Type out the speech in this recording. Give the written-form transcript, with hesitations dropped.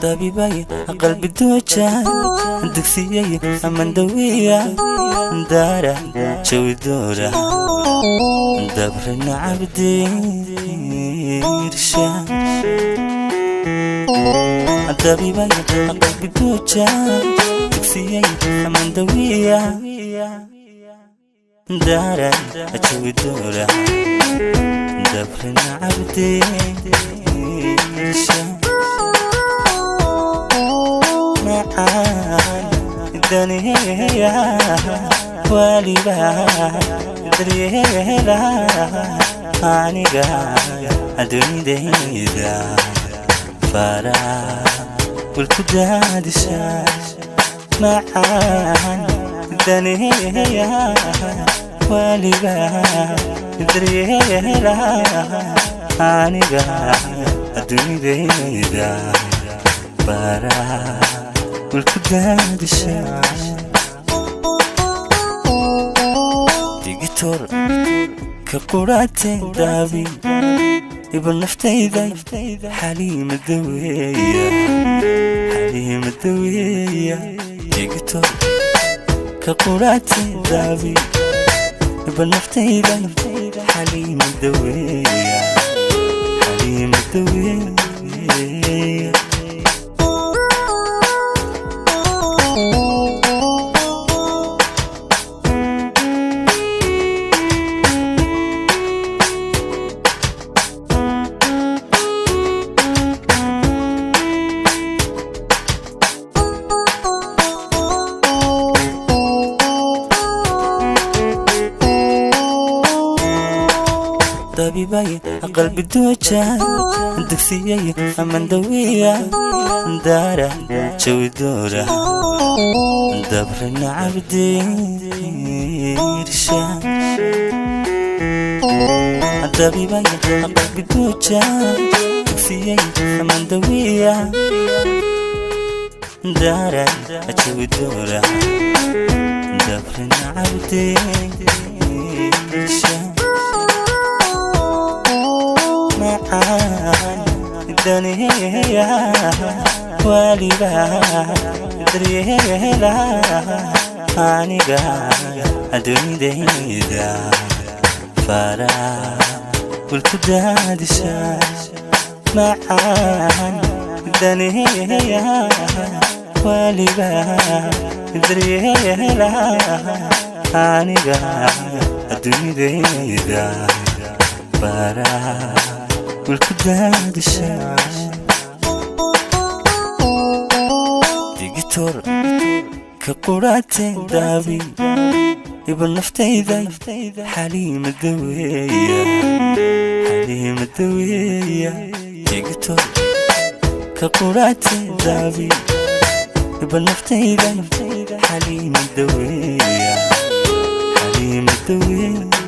Dabibay qalbi dooja, dugsiyay amandawiya, daara jawi doora, dabrana cabdiirsha. Dabibay qalbi dooja, dugsiyay amandawiya, daara jawi doora, dabrana cabdiirsha. Macaan daneeya, waliba daryeela aniga adduunyadayda, farax walku daadisha. Macaan daneeya, waliba daryeela aniga adduunyadayda, farax walku daadisha. Digitor ka quraate, daabi iba naftayda, Xaliima daweeya, Xaliima daweeya. Digitor ka quraate, daabi iba naftayda, Xaliima daweeya, Xaliima daweeya. Dabibay qalbi dooja, dugsiyay amandawiya, daara jawi doora, dabrana cabdiirsha. Dabibay qalbi dooja, dugsiyay amandawiya, daara jawi doora, dabrana cabdiirsha. Macaan daneeya, waliba daryeela aniga adduunyadayda, farax walku daadisha. Macaan daneeya, waliba daryeela aniga adduunyadayda, farax walku daadisha. Digitor ka quraate, daabi iba naftayda, Xaliima daweeya, Xaliima daweeya. Digitor ka quraate, daabi iba naftayda, Xaliima daweeya, Xaliima daweeya.